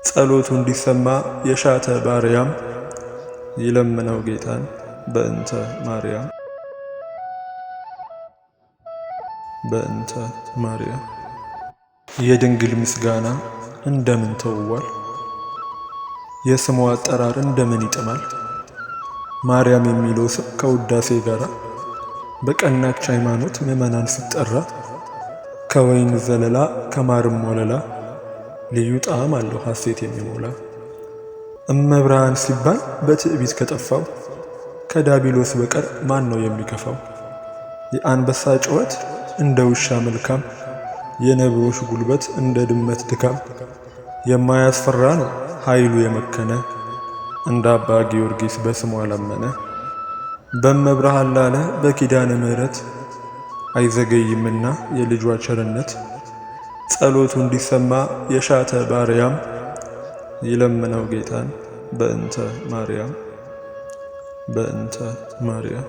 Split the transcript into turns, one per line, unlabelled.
ጸሎቱ እንዲሰማ የሻተ ባርያም ይለምነው ጌታን በእንተ ማርያም በእንተ ማርያም። የድንግል ምስጋና እንደምን ተውቧል! የስሟ አጠራር እንደምን ይጥማል! ማርያም የሚለው ስም ከውዳሴ ጋር በቀናች ሃይማኖት ምዕመናን ሲጠራ ከወይን ዘለላ ከማርም ወለላ ልዩ ጣዕም አለው ሐሴት የሚሞላ። እመብርሃን ሲባል በትዕቢት ከጠፋው ከዳቢሎስ በቀር ማን ነው የሚከፋው? የአንበሳ ጩኸት እንደ ውሻ መልካም፣ የነብሮች ጉልበት እንደ ድመት ድካም፣ የማያስፈራ ነው ኃይሉ የመከነ እንደ አባ ጊዮርጊስ በስሟ ላመነ። በእመብርሃን ላለ በኪዳነ ምሕረት አይዘገይምና የልጇ ቸርነት፣ ጸሎቱ እንዲሰማ የሻተ ባርያም ይለምነው ጌታን በእንተ ማርያም በእንተ ማርያም።